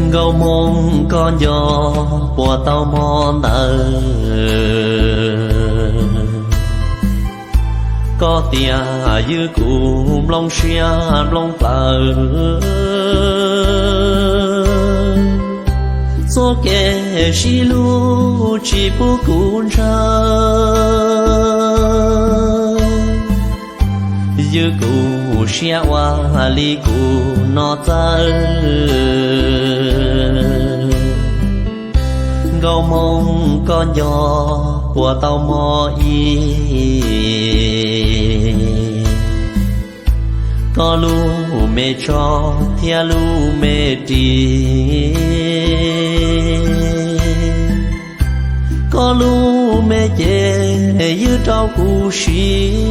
Nkauj Hmoob koj nco puas tau hmo ntawd, koj tias ywj kuv nplooj siab nplooj plawv, txoj kev sib hlub tsis pub kuv ntshaw, ywj kuv siab ua li kuv no txawj. Nkauj Hmoob koj nco puas tau hmo ib, koj lub me tsho thiab lub me ris, koj lub me cev ywj rau kuv siv.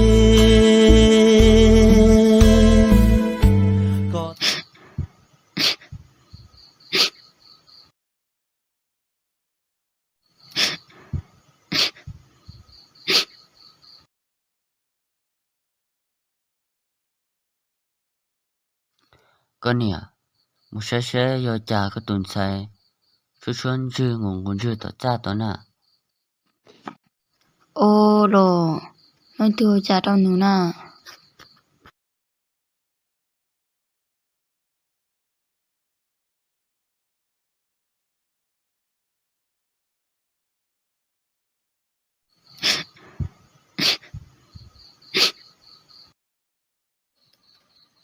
Koj niam, mus saib saib yog cas koj tus ntxhais tshuab tshuab ntswg nqus nqus ntswg tom txaj tod na. Ua los, leej twg ua cas rau nws na?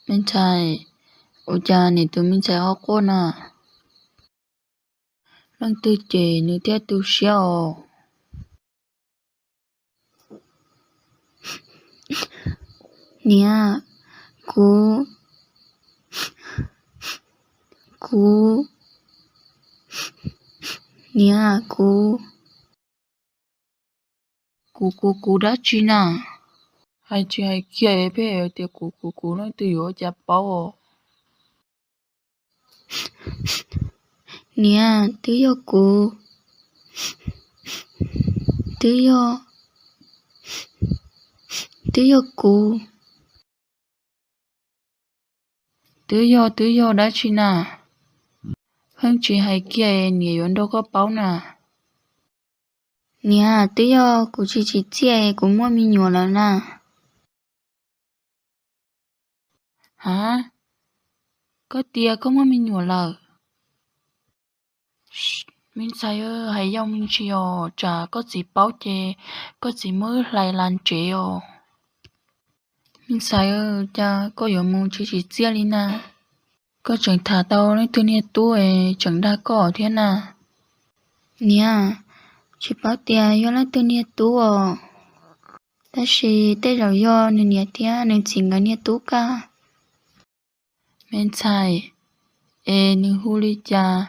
Me ntxhais, ua cas niam tus me ntxhais ho quaj na? Leej twg cem nws thiab tu siab os? Niam, kuv, kuv, niam, kuv, kuv, kuv, kuv dab tsi na? Hais tsis hais kiag peb tias kuv, kuv, kuv leej twg yuav ua cas paub os? Niam, twb yog kuv, twb yog, twb yog kuv. Twb yog, twb yog dab tsi na? Pheej tsis hais kiag niam yuav nrog koj paub na. Niam, twb yog kuv tsis tsim txiaj es kuv muaj me nyuam lawm na. Ha, koj tias koj muaj me nyuam lawm? Me ntxhais, hais yog me ntsis os, tsam koj txiv paub ces koj txiv muab wb hlais los tsev os. Me ntxhais, cas koj yuav mus tsis tsim txiaj li na? Koj tseem tham tau leej twg niag tub es tseem dag koj thiab na? Niam, tsis paub tias yog leej twg niag tub os, tab sis tej zaum yog nws niam thiab nws txiv nkawd niag tub kaj. Me ntxhais, es nws hu li cas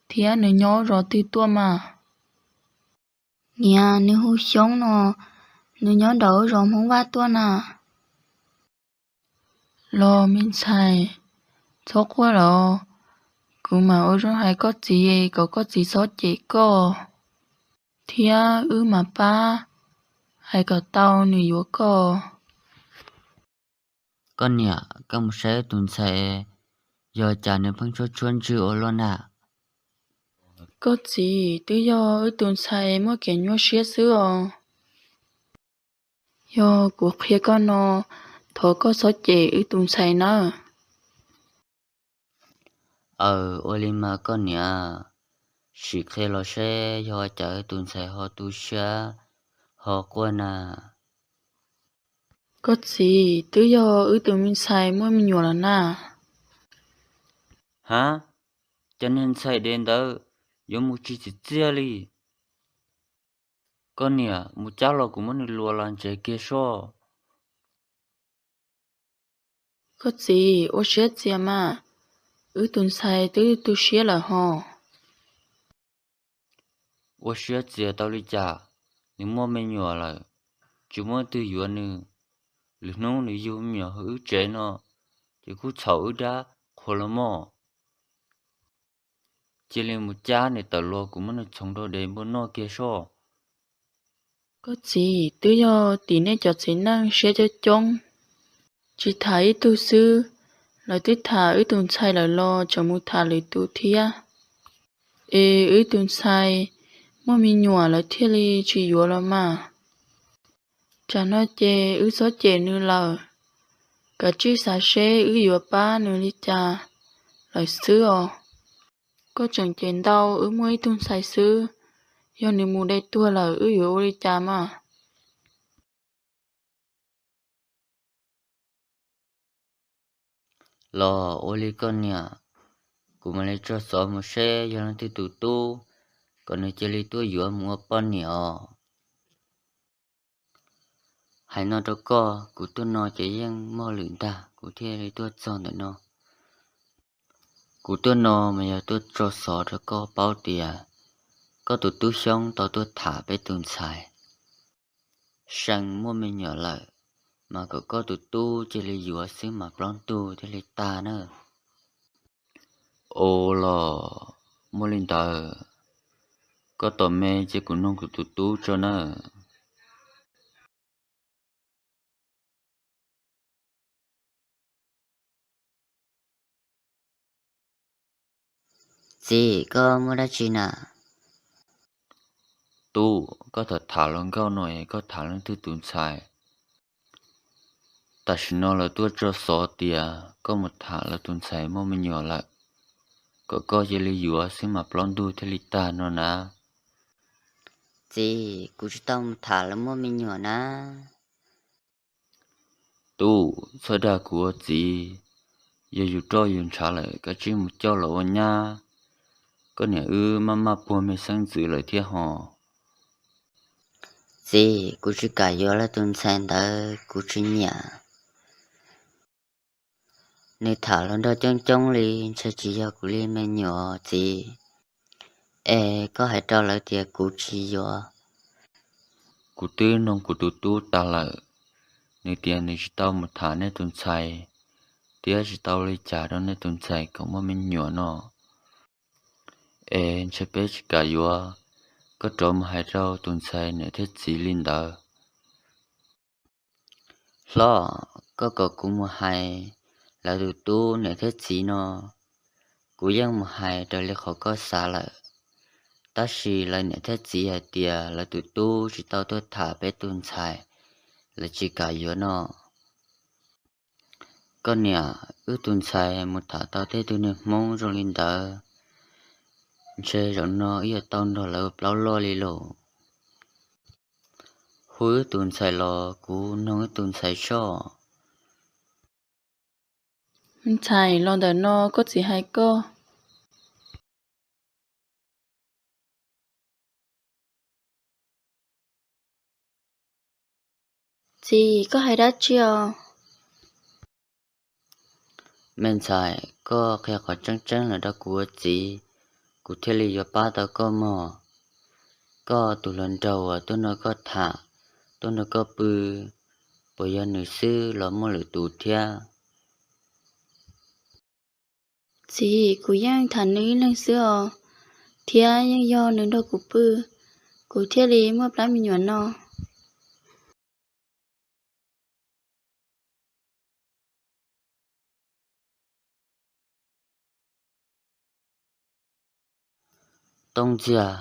thiab nws nyob zos twg tuaj mas? Niam, nws hu Xyoob no, nws nyob nraum zos Hmoob Vaj tuaj na. Los me ntxhais, txhob quaj los, kuv mam ua zoo hais koj txiv kom koj txiv txhob cem koj, thiab wb mam pab hais kom tau nws yuav koj. Koj niam, koj mus saib wb tus ntxhais, yog cas nws pheej tshuab tshuab ntswg ua luaj na? Koj txiv, twb yog wb tus ntxhais muaj kev nyuaj siab xwb os. Yog kuv qhia koj no, thov koj txhob cem wb tus ntxhais nawb. Aws, ua li mas koj niam, sim qhia los seb yog cas wb tus ntxhais ho tu siab ho quaj na. Koj txiv, twb yog wb tus me ntxhais muaj me nyuam lawm na. Ha, cov niag ntxhais dev ntawd yuav mus tsis tsim txiaj li. Koj niam, mus cab los kuv muab nws luas los ntsev kiag soj. Koj txiv, ua siab txias mas, wb tus ntxhais twb tu siab lawm hos. Ua siab txias tau li cas, nws muaj me nyuam lawm, tsis muaj leej twg yuav nws. Lwm hnub nws yug me nyuam hauv wb tsev no, ces kuj txhaum wb dab qhuas los mog. Cia li mus cab nws tawm los kuv muab nws txhoov rau dev npua noj kiag soj. Koj txiv, twb yog tim nej cov txiv neej siab coob coob, tsis tham ib tug xwb, Lawv twb tham wb tus ntxhais lawm los tseem mus tham lwm tus thiab. Es wb tus ntxhais muaj me nyuam lawv thiaj li tsis yuav los mas. Tsam no ces wb txhob cem nws lawm, kav tsij xav seb wb yuav pab nws li cas lawm xwb os. Koj tseem cem ntau wb muaj ib tug ntxhais xwb, yog nws mus dai tuag lawm wb yuav ua li cas mas? Los ua li koj niam, kuv mam li tso xov mus seb yog leej twg tus tub, kom nws cia li tuaj yuav mus ua poj niam os. Hais no rau koj, kuv tuaj no ces yeej muaj lwm ntag kuv thiaj li tuaj txog ntawm no. Kuv tuaj no mas yog tuaj tso xov rau koj paub tias koj tus tub Xyoob tau tuaj tham peb tus ntxhais See muaj me nyuam lawm, mas kom koj tus tub cia li yuav xwb mas plaub ntug thiaj li tag na. Ua los muaj li ntawd, koj tos me ces kuv nug kuv tus tub tso nawb. Txiv, koj muaj dab tsi na? Tub, koj tham tham los nkauj no es koj tham leej twg tus ntxhais? Tam sim no lawv tuaj tso xov tias koj mus tham lawv tus ntxhais muaj me nyuam lawm, kom koj cia li yuav xwb mas plaub ntug thiaj li tag no na. Txiv, kuv tsis tau mus tham lawv muaj me nyuam na. Tub, txhob dag kuv ua txiv, yog yus roj yus ntshav lawm kav tsij mus coj los ua nyab, koj niam wb maj maj puag me xeeb ntxwv lawm thiab ho. Txiv, kuv tsis kam yuav lawv tus ntxhais ntawd, kuv tsis nyiam. Nws tham hluas nraug coob coob li, ntshe tsis yog kuv li me nyuam txiv. Es koj hais rau lawv tias kuv tsis yuav. Kuv twb nug kuv tus tub tas lawm, nws tias nws tsis tau mus tham nej tus ntxhais, thiab tsis tau li cas rau nej tus ntxhais kom muaj me nyuam no. Es ntshe peb tsis kam yuav, koj rov mus hais rau tus ntxhais niam thiab txiv li ntawd. Hlob, koj kom kuv mus hais lawv tus tub niam thiab txiv no, kuv yeej mus hais raws li qhov koj xav lawm. Tab sis lawv niam thiab txiv hais tias lawv tus tub tsis tau tuaj tham peb tus ntxhais, lawv tsis kam yuav no. Koj niam, wb tus ntxhais mus tham tau tej tug niag Hmoob zoo li ntawd, ntshe zaum no wb yuav tau nrog lawv ua plaub loj li lauj. Hu wb tus ntxhais los kuv noog wb tus ntxhais soj. Ntxhais, los ntawm no koj txiv hais koj. Txiv, koj hais dab tsi os? Me ntxhais, koj qhia qhov tseeb tseeb los rau kuv ua txiv, kuv thiaj li yuav pab tau koj mog. Koj tus hluas nraug uas tuaj nrog koj tham, tuaj nrog koj pw, puas yog nws xwb los muaj lwm tus thiab? Txiv, kuv yeej tham nws ib leeg xwb os, thiab yeej yog nws nrog kuv pw, kuv thiaj li muaj plab me nyuam no. Tooj Ntxiag,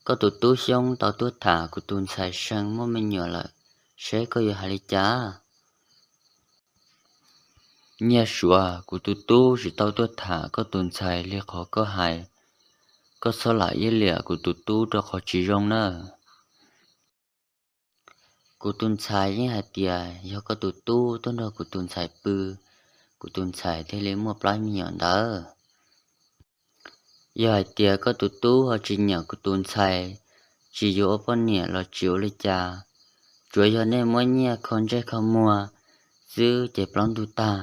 koj tus tub Xyoob tau tuaj tham kuv tus ntxhais See muaj me nyuam lawm, seb koj yuav hais li cas? Nyiaj Suav, kuv tus tub tsis tau tuaj tham koj tus ntxhais li qhov koj hais, koj txhob lam iab liam kuv tus tub rau qhov tsis zoo nawb. Kuv tus ntxhais yeej hais tias yog koj tus tub tuaj nrog kuv tus ntxhais pw, kuv tus ntxhais thiaj li muaj plab me nyuam ntawd. Yog hais tias koj tus tub ho tsis nyiam kuv tus ntxhais, tsis yuav ua poj niam los tsis ua li cas, tsuav yog nej muab nyiaj kho ntsej kho muag xwb ces plaub ntug tag.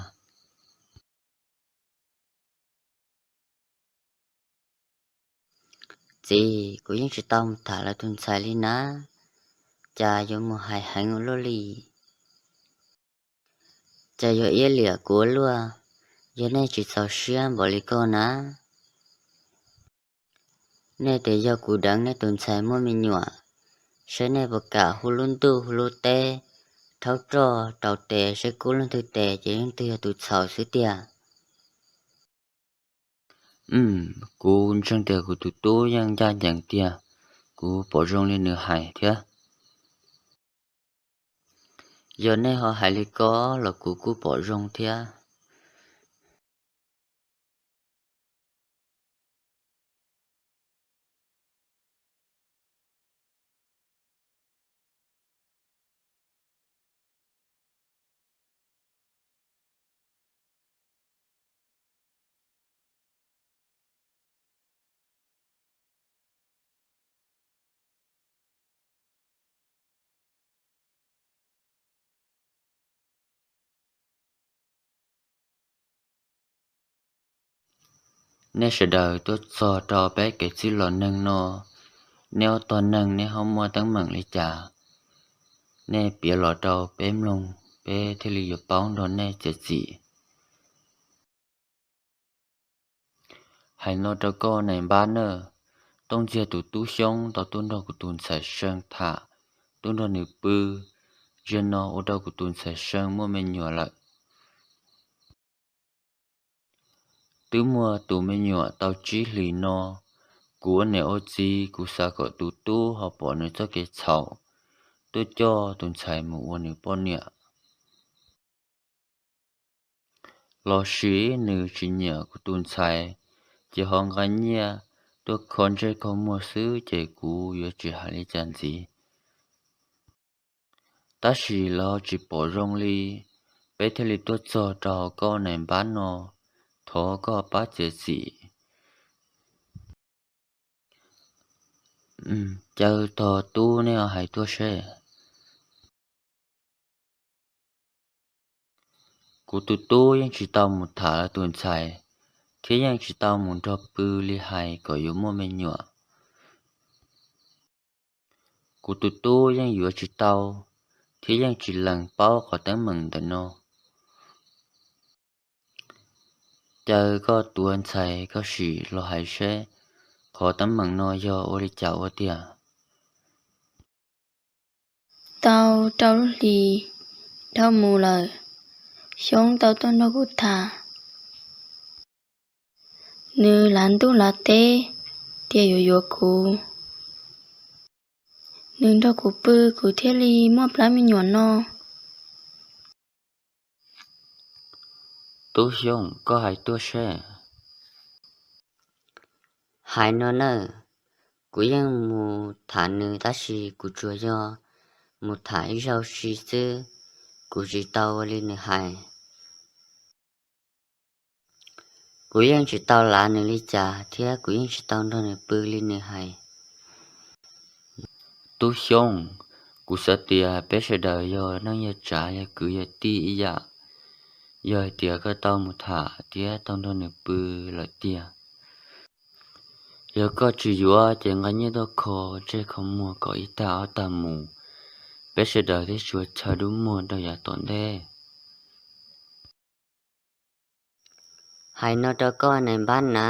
Txiv, kuv yeej tsis tau mus tham lawv tus ntxhais li na, cas yuav mus hais heev ua luaj li. Cas yuav iab liam kuv ua luaj, yog nej tsis txaus siab npaum li koj na. Nej tias yog kuv deev nej tus ntxhais muaj me nyuam, seb nej puas kam hu lub ntuj hu lub teb, rhaub roj rau tes seb kub leej twg tes ces leej twg yog tus txhaum xwb tiag. Kuv ntseeg tias kuv tus tub yeej ncaj ncees tiag, kuv pom zoo li nws hais thiab. Yog nej ho hais li ko los kuv kuj pom zoo thiab. Nej sawv daws tuaj txog rau peb kev txwj laus neeg no, nej ob tog neeg nej ho muaj teeb meem li cas, nej piav los rau peb mloog, peb thiaj li yuav paub nrog nej txiav txim. Hais no rau koj nais npab na, Tooj Ntxiag tus tub Xyoob tau tuaj nrog kuv tus ntxhais See tham, tuaj nrog nws pw, zaum no ua rau kuv tus ntxhais See muaj me nyuam lawm. Twb muaj tus me nyuam tau tsib hlis no, kuv ua niam ua txiv kuv xav kom tus tub ho pom nws txoj kev txhaum, tuaj coj tus ntxhais mus ua nws poj niam. Los sis nws tsis nyiam kuv tus ntxhais, ces ho nqa nyiaj tuaj kho ntsej kho muag xwb ces kuv yuav tsis hais li cas ntxiv. Tab sis lawv ho tsis pom zoo li, peb thiaj li tuaj txog rau koj nais npab no, thov koj pab txiav txim. Caw tog tub nej hais tuaj seb. Kuv tus tub yeej tsis tau mus tham lawv tus ntxhais, thiab yeej tsis tau mus nrog pw li hais kom yuav muaj me nyuam. Kuv tus tub yeej yuav tsis tau, thiab yeej tsis lees paub qhov teeb meem ntawm no. Caw koj tus ntxhais koj sim los hais seb qhov teeb meem no yog ua li cas ua tiag. Tau rau lub hlis dhau mus lawm, Xyoob tau tuaj nrog kuv tham. Nws lav ntuj lav teb tias yuav yuav kuv. Nws nrog kuv pw kuv thiaj li muaj plab me nyuam no. Tub Xyooj, koj hais tuaj seb. Hais no na, kuv yeej mus tham nws tab sis kuv tsuas yog mus tham ib zaug si xwb, kuv tsis tau ua li nws hais. Kuv yeej tsis tau lav nws li cas thiab kuv yeej tsis tau nrog nws pw li nws hais. Tub Xyooj, kuv xav tias peb sawv daws yog neej yog tsav yog kwv yog tij ib yam, yog hais tias koj tau mus tham thiab tau nrog nws pw lawm tiag, yog koj tsis yuav ces nqa nyiaj tuaj kho ntsej kho muag kom ib tag ob tag mus, peb sawv daws thiaj tsis ua chaw dub muag rau yav tom ntej. Hais no rau koj nais npab na,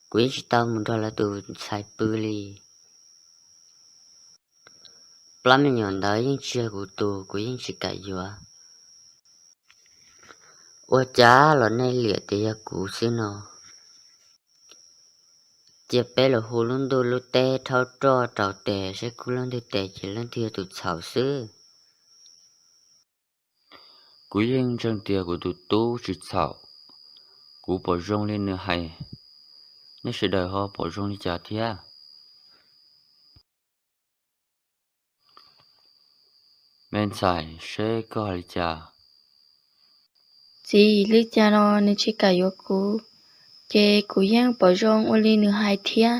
kuv yeej tsis tau mus nrog lawv tus ntxhais pw li. Plab me nyuam ntawd yeej tsis yog kuv tus, kuv yeej tsis kam yuav. Ua cas los nej liam tias yog kuv xwb no? Cia peb los hu lub ntuj lub teb rhaub roj rau tes seb kub leej twg tes ces leej twg yog tus txhaum xwb. Kuv yeej ntseeg tias kuv tus tub tsis txhaum, kuv pom zoo li nws hais, nej sawv daws ho pom zoo li cas thiab? Me ntxhais, seb koj hais li cas? Txiv, li cas los nws tsis kam yuav kuv, ces kuv yeej pom zoo ua li nws hais thiab.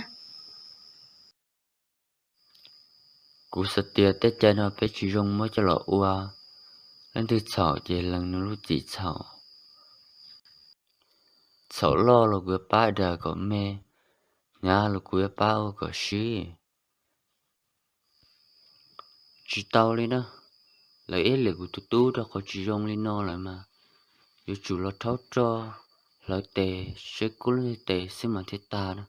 Kuv xav tias tej cai no peb tsis zoo muab coj los ua, leej twg txhaum ces lees nws lub txim txhaum. Txhaum loj los kuv yuav pab dag kom me, hnyav los kuv yuav pab ua kom sib. Tsis tau li na, lawv ib liam kuv tus tub rau qhov tsis zoo li no lawm mas, yuav tsum los rhaub roj hlawv tes seb kub leej twg tes xwb mas thiaj tag na.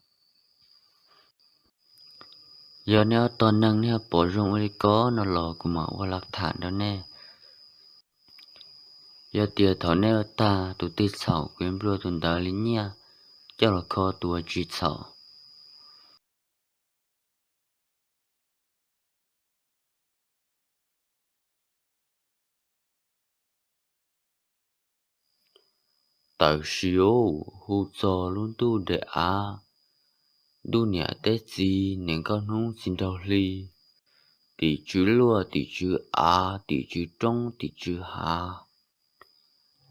Yog nej ob tog neeg nej pom zoo ua li ko no los kuv mam ua laj tham rau nej. Yog tias thaum nej ua tag tus twg txhaum kuv yuav nplua tus ntawd li nyiaj, coj los kho tus uas tsis txhaum. Tam sim ub hu txog lub ntuj daim av, ntuj niam teb txiv, niam nkauj hnub txiv nraug hli, tim tswv luaj tim tswv av, tim tswv roob tim tswv hav,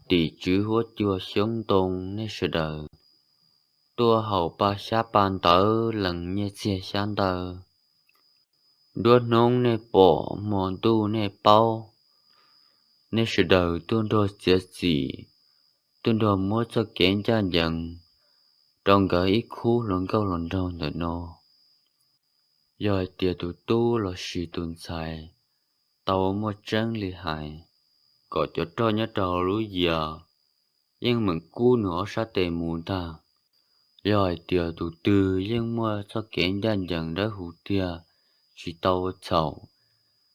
tim tswv huab cua xyoob ntoo, nej sawv daws tuaj haus pa xyab pa ntawv, lees nyiaj txiag xyab ntawv, nruab hnub nej pom hmo ntuj nej paub, nej sawv daws tuaj nrog txiav txim, tuaj nrog muab txoj kev ncaj ncees rau nkawd ib khub hluas nkauj hluas nraug ntawm no. Yog hais tias tus tub los sis tus ntxhais tau muaj tseeb li hais, kom cov roj nyob rau hauv lub yias yeej meem kub nws ob sab tes mus ntag. Yog hais tias tus twg yeej muaj txoj kev ncaj ncees dawb huv tiag, tsis tau ua txhaum,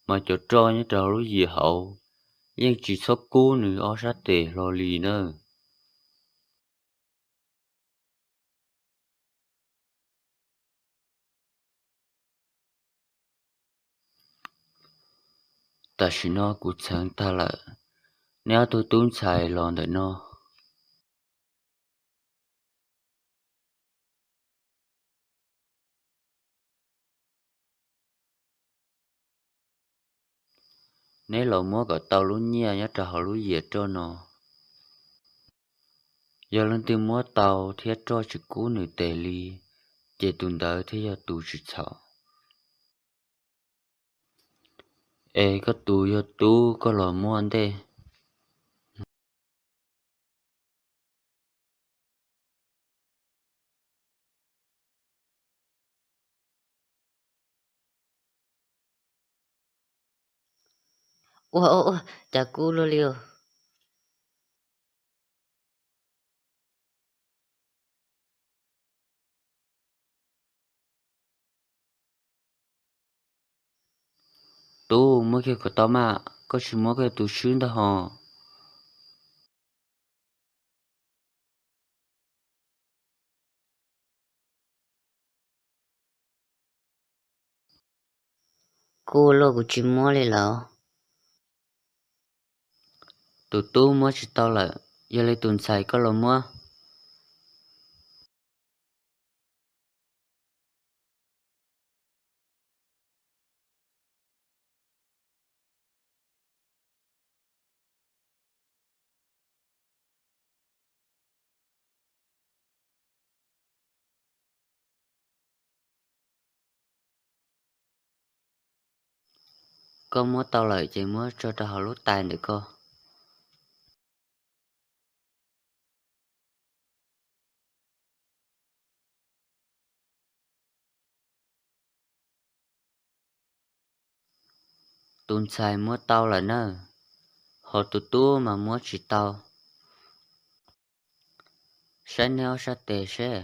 mas cov roj nyob rau hauv lub yias hauv yeej tsis txhob kub nws ob sab tes hlo li na. Tam sim no kuv txheev tag lawm, neb ob tug tub ntxhais los ntawm no. Neb los muab kom tau lub nyiaj nyob rau hauv lub yias roj no. Yog leej twg muab tau thiab roj tsis kub nws tes li, ces tus ntawd thiaj yog tus tsis txhaum. Es koj tus yog tub, koj los muab ntej. Ua ua ua, cas kub luaj li os. Tub, muab kiag kom tau mas, koj tsis muab koj tus swb ntag hos. Kuj luaj, kuv tsis muab li lawm. Tus tub muab tsis tau lawm, yog li tus ntxhais koj los muab. Koj muab tau lawm ces muab tso rau hauv lub tais ntawm koj. Tus ntxhais muab tau lawm na, ho tus tub mas muab tsis tau. Saib neb ob sab tes seb.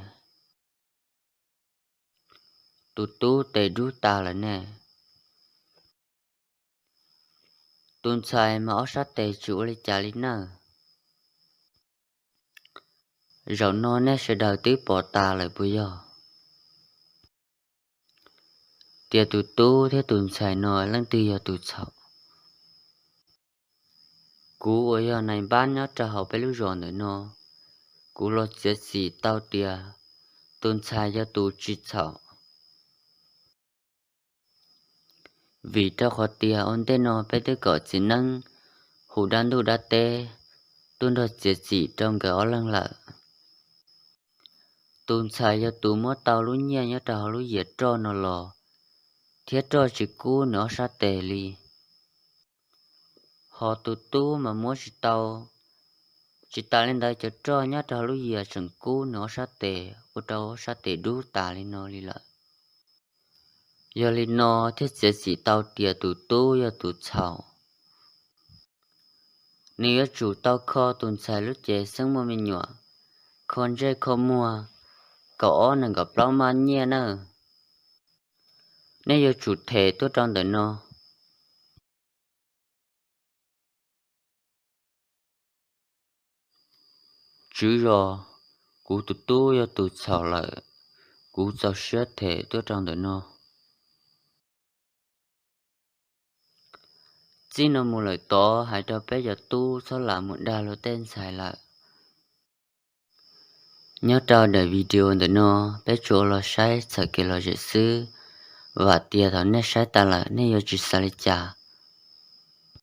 Tus tub tes dub tas lawm ne. Tus ntxhais mas ob sab tes tsis ua li cas li nawb. Zaum no nej sawv daws twb pom tas lawm puas yog? Tias tus tub thiab tus ntxhais no leej twg yog tus txhaum? Kuv uas yog nais npab nyob rau hauv peb lub zos ntawm no, kuv los txiav txim tau tias tus ntxhais yog tus tsis txhaum. Vim rau qhov tias ua ntej no peb twb kom txiv neeb hu dab ntuj dab teb tuaj nrog txiav txim rau nkawd ob leeg lawm. Tus ntxhais yog tus muab tau lub nyiaj nyob rau hauv lub yias roj no los, thiab roj tsis kub nws ob sab tes li. Ho tus tub mas muab tsis tau. Tsis tas li ntawd, cov roj nyob rau hauv lub yias tseem kub nws ob sab tes, ua rau ob sab tes dub tas li no li lawm. Yog li no thiaj txiav txim tau tias tus tub yog tus txhaum. Nws yuav tsum tau kho tus ntxhais lub cev xeeb muaj me nyuam, kho ntsej kho muag, kaum ob nees nkaum plaub maj nyiaj nawb. Nej yuav tsum them tuaj rau ntawm no. Tswv zos, Kuv tus tub yog tus txhaum lawm, kuv txaus siab them tuaj rau ntawm no. Txij no mus lawm tod hais rau peb cov tub txhob lam mus dag luag tej ntxhais lawm. Nyob rau daim video ntawm no, peb tsuas los saib txhawm kev lom zem xwb. Vam tias thaum nej saib tas lawm nej yuav tsis xav li cas,